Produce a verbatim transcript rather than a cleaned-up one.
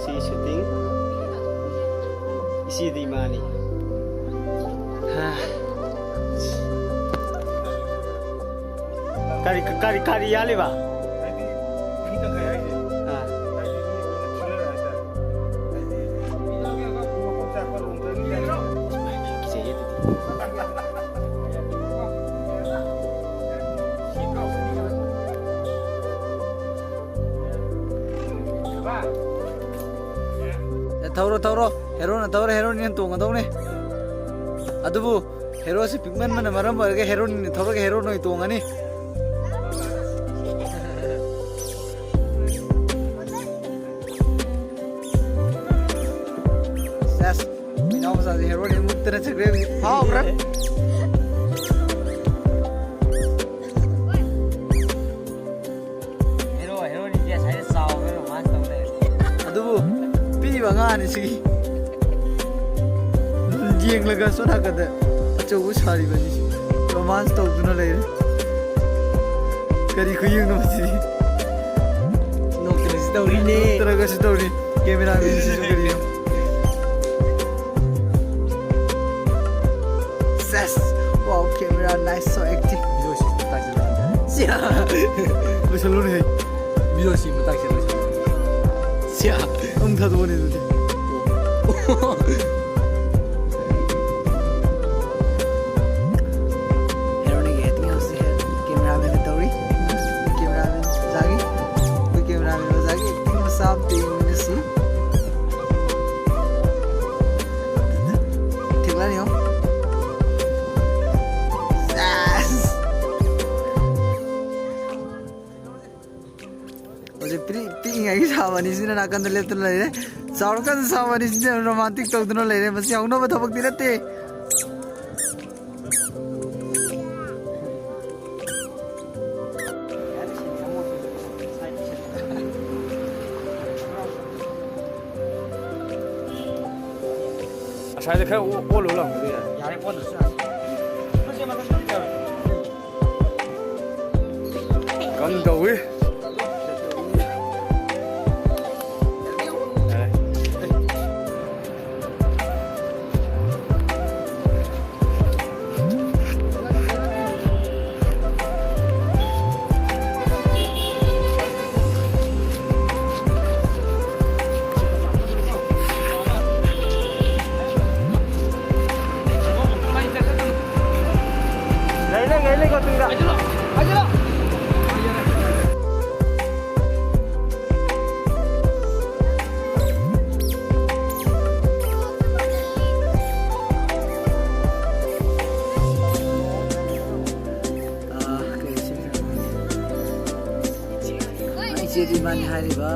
ꯁꯤ ꯁꯨꯇꯤꯡ꯫ ꯏꯆꯦꯗꯤ ꯏꯃꯥꯅꯤ꯫ ꯍꯥ꯫ ꯀꯔꯤ, ꯀꯔꯤ, ꯀꯔꯤ ꯌꯥꯜꯂꯤꯕ? ꯑꯥ꯫ ꯀꯤꯖꯩꯌꯦ ꯑꯗꯨꯗꯤ꯫ ꯑꯦ, ꯊꯧꯔꯣ, ꯊꯧꯔꯣ꯫ ꯍꯦꯔꯣꯅ ꯊꯧꯔ ꯍꯦꯔꯣꯅꯤꯅ ꯇꯣꯡꯒꯗꯧꯅꯦ꯫ ꯑꯗꯨꯕꯨ ꯍꯦꯔꯣꯁꯤ ꯄꯤꯛꯃꯟꯕꯅ ꯃꯔꯝ ꯑꯣꯏꯔꯒ ꯍꯦꯔꯣꯅꯤꯅ ꯊꯧꯔꯒ ꯍꯦꯔꯣꯅ ꯑꯣꯏꯅ ꯇꯣꯡꯉꯅꯤ꯫ ꯁꯦꯁ, ꯏꯅꯥꯎ ꯃꯆꯥꯁꯦ ꯍꯦꯔꯣꯅꯤ ꯃꯨꯛꯇꯅ ꯆꯠꯈ꯭ꯔꯦ ꯍꯧꯖꯤꯛ꯫ ꯐꯥꯎꯈ꯭ꯔꯦ꯫ ꯍꯦꯔꯣ, ꯍꯦꯔꯣꯅꯤꯗꯤ ꯑꯁꯥꯏꯗ ꯆꯥꯎꯔꯒ ꯔꯣꯃꯥꯟꯁ ꯇꯧ ꯂꯩꯔꯦ꯫ ꯑꯗꯨꯕꯨ ꯄꯤꯛꯏꯕ ꯑꯉꯥꯡ ꯑꯅꯤꯁꯤꯒꯤ ꯌꯦꯡꯂꯒ ꯁꯣꯝ ꯅꯥꯀꯟꯗ ꯑꯆꯧꯕ ꯁꯥꯔꯤꯕ ꯑꯅꯤꯁꯤ ꯔꯣꯃꯥꯟꯁ ꯇꯧꯗꯨꯅ ꯂꯩꯔꯦ꯫ ꯀꯔꯤ ꯈꯨꯌꯦꯡꯅꯣ ꯃꯁꯤꯗꯤ? ꯅꯣꯛꯇꯅꯁꯨ ꯇꯧꯔꯤꯅꯦ꯫ ꯅꯣꯛꯇꯅꯒꯁꯨ ꯇꯧꯔꯤ꯫ ꯀꯦꯃꯦꯔꯥꯃꯦꯟꯁꯤꯁꯨ ꯀꯔꯤꯅꯣ? ꯁꯦꯁ! Wow, camera nice, so active. ꯁꯤꯌꯥ! ꯂꯣꯏꯁꯜꯂꯨꯅꯦꯍꯦ꯫ ꯁꯤꯌꯥ! ꯑꯃꯨꯛ ꯊꯥꯗꯣꯛꯑꯅꯤ ꯑꯗꯨꯗꯤ꯫ ꯍꯦꯔꯣꯅꯤꯒꯤ acting ꯍꯧꯖꯤꯛ ꯀꯦꯃꯦꯔꯥꯃꯦꯟꯅ ꯇꯧꯔꯤ꯫ ꯀꯦꯃꯦꯔꯥꯃꯦꯟ ꯑꯣꯖꯥꯒꯤ, ꯑꯩꯈꯣꯏ ꯀꯦꯃꯦꯔꯥꯃꯦꯟ ꯑꯣꯖꯥꯒꯤ acting ꯃꯆꯥ ꯑꯝꯇ ꯌꯦꯡꯃꯤꯟꯅꯁꯤ꯫ ꯊꯦꯛꯂꯛꯑꯅꯤ ꯌꯦꯡꯉꯣ꯫ ꯁꯦꯁ! ꯍꯧꯖꯤꯛ ꯄꯤꯛ-, ꯄꯤꯛꯏꯉꯩꯒꯤ ꯁꯥꯕ ꯑꯅꯤꯁꯤꯅ ꯅꯥꯀꯟꯗ ꯂꯦꯞꯇꯨꯅ ꯂꯩꯔꯦ꯫ ꯆꯥꯎꯔꯀꯥꯟꯗ ꯁꯥꯕ ꯑꯅꯤꯁꯤꯅ romantic ꯇꯧꯗꯨꯅ ꯂꯩꯔꯦ꯫ ꯃꯁꯤ ꯍꯧꯅꯕ ꯊꯕꯛꯇꯤ ꯅꯠꯇꯦ꯫ ꯑꯁꯥꯏꯗ ꯈꯔ ꯑꯣ-, ꯑꯣꯜꯂꯨ ꯂꯥꯎ꯫ ꯌꯥꯔꯦ, ꯑꯣꯟꯗ꯭ꯔꯁꯨ ꯌꯥꯔꯦ꯫ ꯀꯝ ꯇꯧꯏ꯫ ꯍꯥꯏꯔꯤꯕ